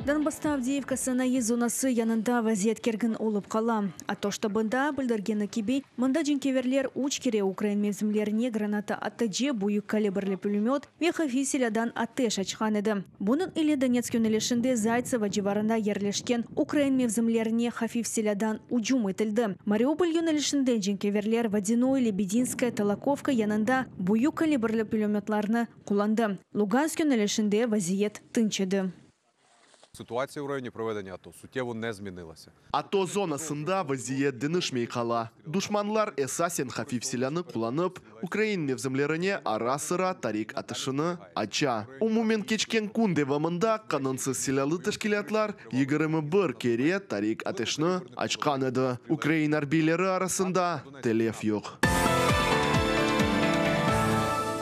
Donbassta Avdiyivka sanayı zonası yanında vaziyet kergin olıp qala. ATO ştabında bildirgeni kibi, mında cenkâverler üç kere ukrain mevzimlerine granata atıcı, büyük kalibrli pülemöt ve hafif silâdan ateş açqan edi. Bunıñ ile Donetsk yönelişinde Zaytsevo civarında yerleşken ukrain mevzimlerine hafif silâdan ücüm etildi. Mariupol yönelişinde cenkâverler Vodânoye, Lebedinskoye, Tolokovka yanında büyük kalibrli pülemötlarnı qullandı. Lugansk yönelişinde vaziyet tınç edi. Situatsiya v rayone provedeniya ATO sutyevo ne zminilasâ. ATO zonasında vaziyet deñişmey qala. Duşmanlar esasen hafif silânı qullanıp, ukrain mevzimlerine ara-sıra tarik atışını aça. Umumen keçken kün devamında qanunsız silâlı teşkilâtlar 21 kere tarik ateşni açqan edi. Ukrain arbiyleri arasında telef yoq.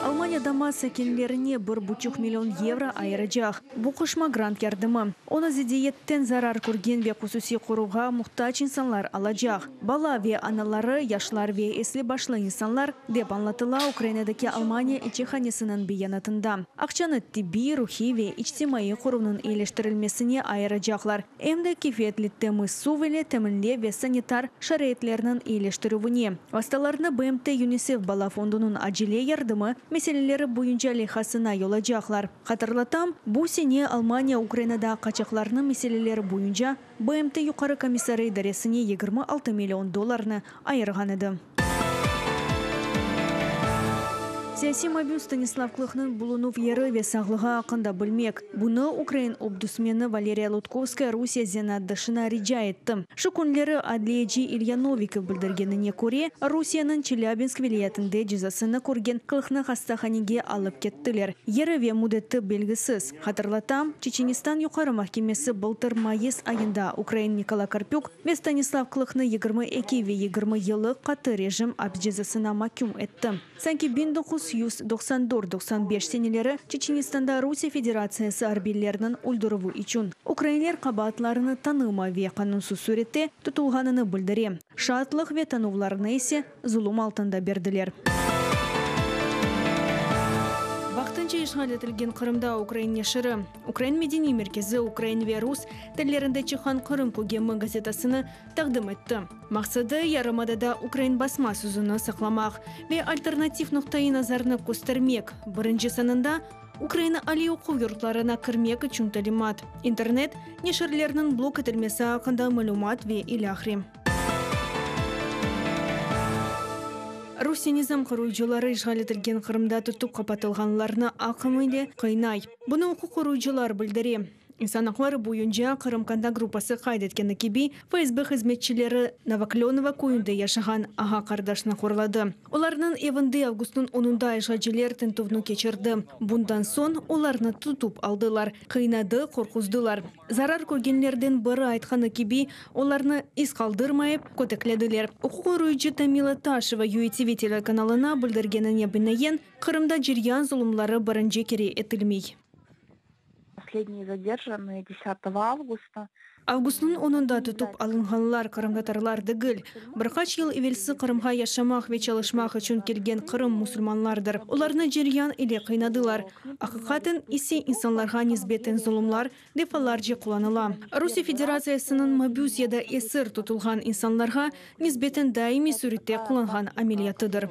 Almaniya Donbass sakinlerine bir buçuq million yevro ayıracaq. Bu qoşma grant yardımı. Onı ziddiyetten zarar körgen ve hususiy qoruvğa muhtac insanlar alacaq. Bala ve anaları, yaşlar ve esli-başlı insanlar, dep añlatıla Ukrainadaki Almaniya elçihanesiniñ beyanatında. Aqçanı tibbiy, ruhiy ve içtimaiy qoruvnıñ eyiliştirilmesine ayıracaqlar, em de kefiyetli temiz suv ile teminlev ve sanitar şaraitlerniñ eyiliştirüvine. Vastalarnı BMT UNICEF bala fondunıñ acele yardımı meseleleri boyunca leyhasına yolacaqlar. Hatırlatam, bu sene Almaniya Ukrainada qaçaqlarnıñ meseleleri boyunca BMT Yuqarı komissarı idaresine 26 million dollarnı ayırğan edi. Siyasiy mabüs Stanislav Klıhnıñ bulunuv yeri ve sağlığı aqqında bilmek. Bunı ukrain ombudsmeni Valeriya Lutkovskaya Rusiye zenaatdaşına rica etti. Şu künleri adliyeci İlya Novikov bildirgenine köre, Rusiyeniñ Çelâbinsk vilâyetinde cezasını körgen Klıhnı hastahanege alıp kettiler. Yeri ve müddeti belgisiz. Hatırlatam, Çeçenistan Yuqarı mahkemesi bıltır mayıs ayında ukrain Nikola Karpük ve Stanislav Klıhnı 22 ve 20 yıllıq qattı rejim apis cezasına maküm etti. Sanki 1994-95 seneleri Çeçenistanda Rusiye Federatsiyası arbiyleriniñ öldürüvi içün. Ukrainler qabaatlarını tanımay ve qanunsız sürette tutulğanını bildire. Şaatlıq ve tanuvlarını ise zulum altında berdiler. Vaqtınca işğal etilgen Qırımda ukrain neşiri, Ukrain medeniy merkezi ukrain ve rus tillerinde çıqqan Qırım kögemi gazetasını taqdim etti. Maqsadı, yarımadada ukrain basma sözüni saqlamaq ve alternativ noqtaiy nazarnı köstermek. Birinci sanında Ukraina aliy oquv yurtlarına kirmek içün talimat, internet, neşirlerniñ blok etilmesi aqqında malümat ve ilâhre. Rusiye nizam qoruyıcıları işğal etilgen Qırımda tutıp qapatılğanlarnı aqım ile qıynay. Bunı uquq qoruyıcılar bildire. İnsan aqları boyunca Qırım kontakt gruppası qayd etkeni kibi, FSB hızmetçileri Novoklönovo köyünde yaşağan ağa-qardaşnı qorladı. Olarnıñ evinde avgustnıñ onunda işğalciler tintüvni keçirdi. Bundan soñ olarnı tutıp aldılar, qıynadı, qorquzdılar. Zarar körgenlerden biri aytqanı kibi, olarnı iz qaldırmayıp, köteklediler. Uquq qoruyıcı Tamila Taşeva UATV telekanalına bildirgenine binaen, Qırımda ceryan zulumları birinci kere etilmey. Последние задержанные desâtogo avgusta. Avgustnıñ onunda tutıp alınğanlar qırımtatarlar degil, bir qaç yıl evelsi Qırımğa yaşamaq ve çalışmaq içün kelgen Qırım musulmanlardır. Olarnı ceryan ile qıynadılar. Aqiqaten ise insanlarğa nisbeten zulumlar defalarca qullanıla. Rusiye Federatsiyasınıñ mabüs ya da esir tutulğan insanlarğa nisbeten daimiy sürette qullanğan ameliyatıdır.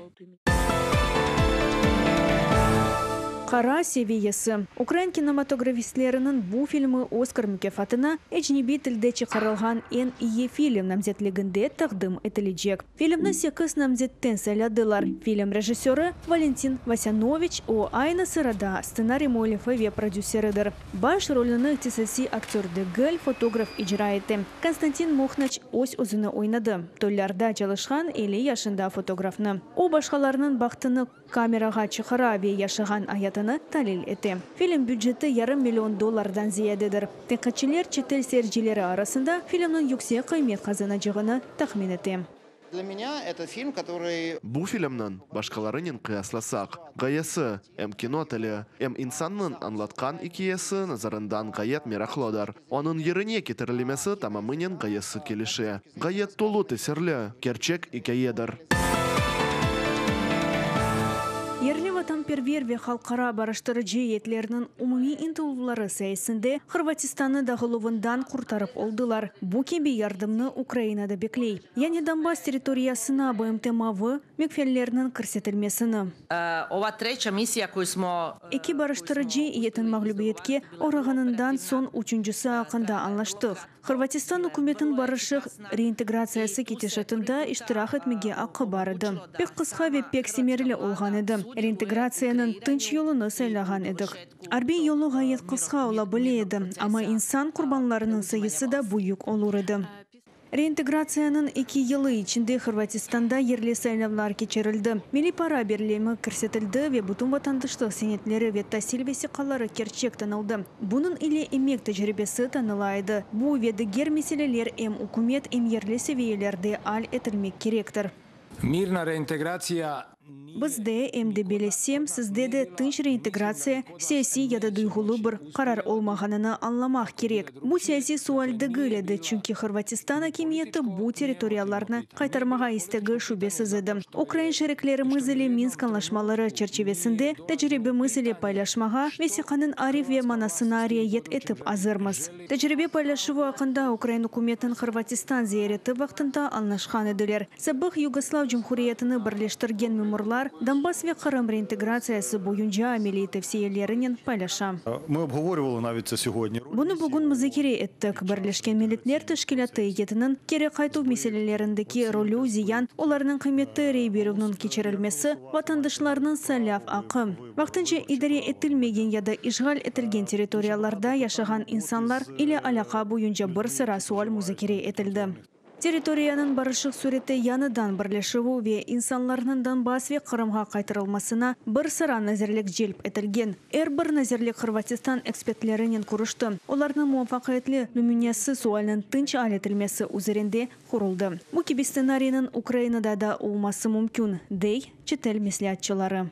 Qara seviyesi. Ukrain kinematografistleriniñ bu filmi Oskar mukâfatına ecnebiy tilde çıqarılğan eñ iyi film namzetliginde taqdim etilecek. Filmni sekiz namzetten sayladılar. Film rejissörı, Valentin Vasânoviç, o, aynı sırada stsenariy müellifi ve prodüseridir. Baş rolüni ihtisasiy aktör degil, fotograf icra ete. Konstantin Mohnaç öz-özüni oynadı, toylarda çalışqan 50 yaşında fotografnı. O, başqalarınıñ bahtını kamerağa çıqara ve yaşağan ayatını talil ete. Film büceti yarım million dollardan ziyadedir. Tenqitçiler çetel seyircileri arasında filmniñ yüksek qıymet qazanacağını tahmin ete. Dlâ menâ eto film, kotorıy. Bu filmniñ, başqalarınen qıyaslasaq, ğayesi, em kino tili, em insannıñ añlatqan ikâyesi nazarından ğayet meraqlıdır. Onıñ yerine ketirilmesi tamamınen ğayesi kelişe. Ğayet tolu tesirli, kerçek ikâyedir. Yerli vatanperver. Vatanperver ve halqara barıştırıcı eyyetlerniñ umumiy ıntıluvları sayesinde Hırvatistannı dağıluvından qurtarıp oldılar. Bu kibi yardımnı Ukraina da bekley. Yani Donbass territoriyasına BMT mavı mekfellerniñ kirsetilmesini. Ova treća misija koju smo. Eki barıştırıcı eyyetniñ mağlübiyetke oğrağanından soñ üçüncisi aqqında añlaştıq. Hırvatistan ükümetiniñ barışıq reintegratsiyası ketişatında iştirak etmege aqqı bar edi. Pek qısqa ve pek semereli olğan edi. Reintegratsiyanıñ tınç yolunı saylağan edik. Arbiy yolu ğayet qısqa ola bile edi, amma insan qurbanlarınıñ sayısı da büyük olur edi. Reintegratsiyanıñ eki yılı içinde Hırvatistanda yerli saylavlar keçirildi, milliy para birlemi kirsetildi ve bütün vatandaşlıq senetleri ve tasil vesiqaları kerçek tanıldı. Bunıñ ile emek tecribesi tanıla edi. Bu ve diger meseleler em ükümet, em yerli seviyelerde al etilmek kerektir. Mirna reintegratsiya Bizde, em de belesem, sizde de tınç reintegratsiya siyasiy ya da duyğulı bir qarar olmağanını añlamaq kerek. Bu siyasiy sual degil edi, çünki Hırvatistan akimiyeti bu territoriyalarnı qaytarmağa istegi şübesiz edi. Ukrain şeriklerimiz ile Minsk añlaşmaları çerçivesinde tecribemiz ile paylaşmağa, vesiqanıñ arif ve manasına riayet etip azırmız. Tecribe paylaşuvı aqqında ukrain ükümetiniñ Hırvatistan ziyareti vaqtında añlaşqan ediler. Sabıq Yugoslav Cumhuriyetini birleştirgen memurlar Donbass ve Qırım reintegratsiyası boyunca ameliy tevsiyelerinen paylaşa. Ми обговорювали навіть це сьогодні. Bunı bugün muzakere ettik. Birleşken Milletler Teşkilâtı eyyetiniñ keri qaytuv meselelerindeki rolü, ziyan, olarnıñ qıymeti, rey berüvniñ keçirilmesi, vatandaşlarnıñ saylav aqqı. Vaqtınca idare etilmegen ya da işğal etilgen territoriyalarda yaşağan insanlar ile alâqa boyunca bir sıra sual muzakere etildi. Territoriyanıñ barışıq sürette yañıdan birleşüvi ve insanlarnıñ Donbass ve Qırımğa qaytarılmasına bir sıra nazirlik celp etilgen. Er bir nazirlik Hırvatistan ekspertlerinen körüşti. Olarnıñ muvafaqiyetli nümünesi sualniñ tınç al etilmesi üzerinde quruldı. Bu kibi stsenariyniñ Ukrainada da olması mümkün, dey çetel mesleatçıları.